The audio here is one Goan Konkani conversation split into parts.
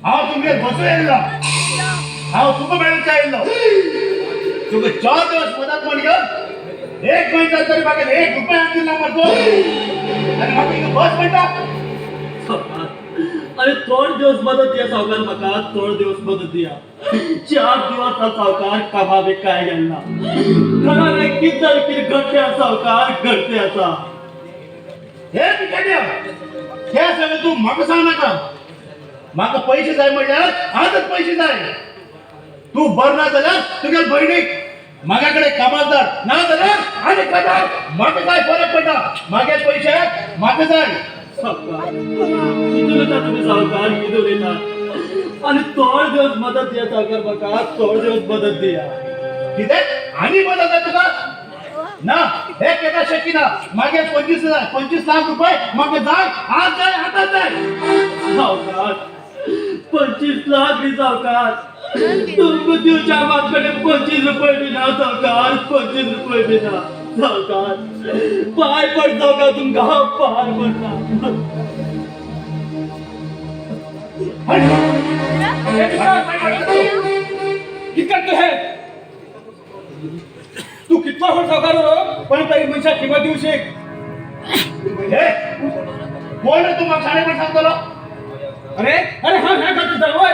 हांव तुमगेर बसून येयल्लो, हांव तुका मेळच्या येयल्लो. तुका 4 दिवस मदत म्हण घेवन एक म्हयनो जालो तरी म्हाका 1 रुपया हाडून दिला मरे तूं, आनी म्हाका हिंगा बस म्हणटा. सावकार, अरे थोड दिवस मदत दिया सावकार, म्हाका थोड दिवस मदत दिया. 4 दिवस हा सावकार कामा बी काय गेल ना. घरान कितें जालें कितें घडते आसा सावकार, घडते आसा. हे भिकाऱ्या, हे सगळें तूं म्हाका सांग नाका. म्हाका पयशे जाय म्हणल्यार आजच पयशे जाय. तूं बरो ना जाल्यार तुगेल्या भयणीक म्हाज्या कडेन कामाक धाड, ना जाल्यार आनी खंय धाड, म्हाका काय फरक पडना. म्हागे पयशे म्हाका जाय. सावकार कितें उलयता तुमी सावकार, कितें उलयता? आनी थोड दिवस मदत दिया सावकार, म्हाका थोड दिवस मदत दिया. कितें आनी मदत जाय तुका? ना, हे केन्ना शक्य ना. मागे 25 हजार, 25 लाख रुपये म्हाका जाय, आज जाय, आतां जाय. सावकार 25 लाख दी सावकार, तुमकां दिवच्या म्हाजे कडेन 25 रुपये बी ना सावकार, 25 रुपये बी ना सावकार. पांय पड सावकार तुमकां, हांव पांय पडटा. कित करता हे? तू कितलो व्हड सावकार रो, पण तरी मनशाक किंमत दिवं शीक. हे कोण रे तूं म्हाका शाणेपण सांगतलो? अरे अरे हांव ह्या घरचो जावय,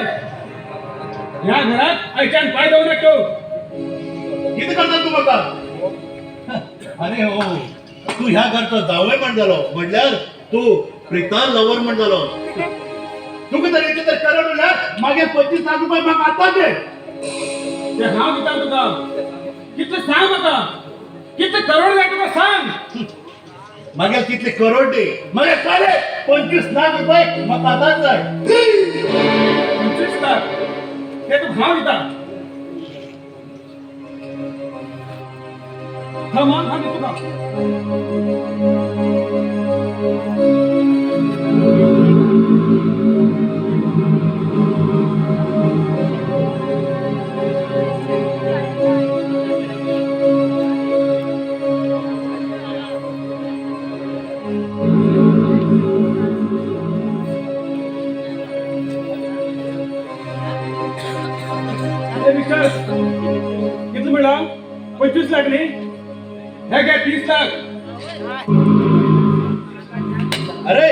ह्या घरात आयच्यान पांय दवर नाका तूं. कितें करता तूं म्हाका? अरे हो, तूं ह्या घरचो जावय म्हण जालो म्हणल्यार तूं प्रिता लवर म्हण जालो. तुका तर इतलें तर करोड म्हणल्यार मागीर 25 लाख रुपये म्हाका आतां दी. ते हांव दिता तुका, कितले सांग म्हाका, कितले करोड जाय तुका सांग. मागीर कितले करोड दी, मागीर काडे 25 लाख रुपये म्हाका आतांच जाय. 25 लाख ते तुका हांव दिता. थांब, हांव दिता तुका. ए मिस्टर, कितले म्हणला? 25 लाख न्ही? हे घे 30 लाख. अरे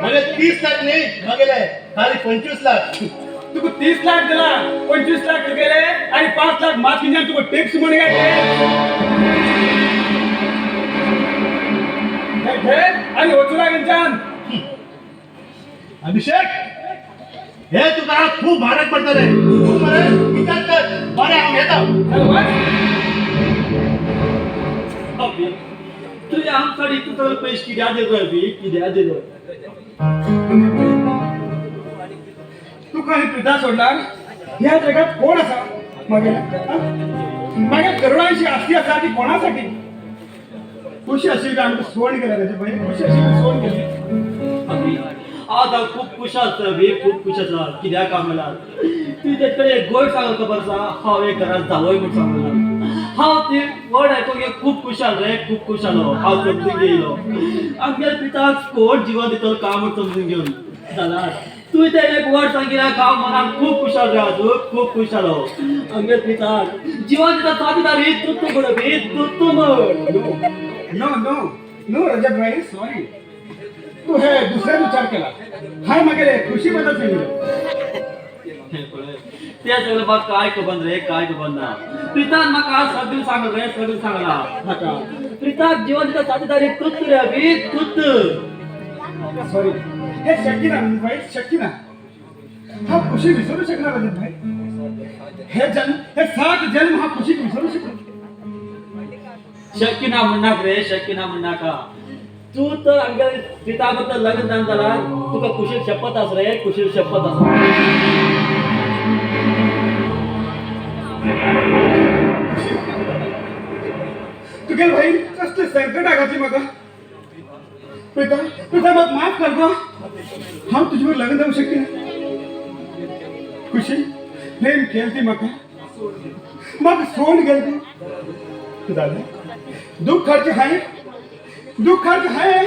मगे 30 लाख न्ही, मगेले खाली 25 लाख. तुका 30 लाख दिला, 25 लाख तुगेले आनी 5 लाख मात कितें तुका टिप्स म्हण घे. हे घे आनी वचूं लाग हिंगच्यान. अभिषेक, हे तुका खूब म्हारग पडटलें. तूं मरे विचार कर बरें, हांव येता. चल वच. अभि, तुवें आमकां इतलो सगळे पयशे कित्याक दिलो अभि, कित्याक दिलो? तुका ही प्रिता सोडल्यार ह्या जगात कोण आसा मागीर? मागीर करोडांची आस्ती आसा ती कोणासाठी? खुशी आशिल्ली आमकां सोड गेल्या ताजे पळय, खुशी आशिल्ली सोड गेली. अभि, आज हांव खूब खुश आसा अभि, खूब खुश आसा. कित्याक काय म्हणल्यार तुवें तेजे कडेन एक गोड सांगलो खबर आसा, हांव एक घरांत जावय म्हूण सांगला. हांव ती वर्ड आयकून खूब खुश जालो रे, खूब खुश जालो. हांव समजून घेयलो आमगे प्रिताक कोण जिवन दितलो काय म्हूण समजून घेवन जाल्यार तुवें तें एक वर्ड सांगिल्लें, हांव मनान खूब खुश जालो रे, आजून खूब खुश जालो. आमगे प्रिताक जिवन दिता साथीदारी तूं तूं म्हण अभि, तूं तूं म्हण. नो नो नो रजत भाई, सॉरी. तू हे दुसऱ्याच विचार केला. हाय मागेले खुशी बद्दल सांगितलं. ते सगळें म्हाका काय खबर रे, काय खबर ना. प्रितान म्हाका आज सगळें सांगलें रे, सगळें सांगलां म्हाका. प्रिताक जिवन दिता साथीदारी तूंच रे अभि, तूंच. सॉरी, हे शक्य ना रजत भाई, शक्य ना. हा खुशी विसरू शकणार रजत भाई? हे जन्म, हे 7 जन्म हा खुशी विसरू शकणार? शक्य ना म्हणनाक रे, शक्य ना म्हणनाका. तूं तर आमगे प्रिता बद्दल लग्न जावन जाल्यार तुका खुशीक शपथ आसा रे, खुशीक शपथ आसा. तुगेल भाई कसले संकट घातली म्हाका. प्रिता, प्रिता म्हाका माफ कर गो. हांव तुजे बरोबर लग्न जावंक शक्य ना. खुशी प्रेम केल ती म्हाका, म्हाका सोड गेल ती. जालें दुःख हाडचें हांवें, दुःख हाडचें हांवें.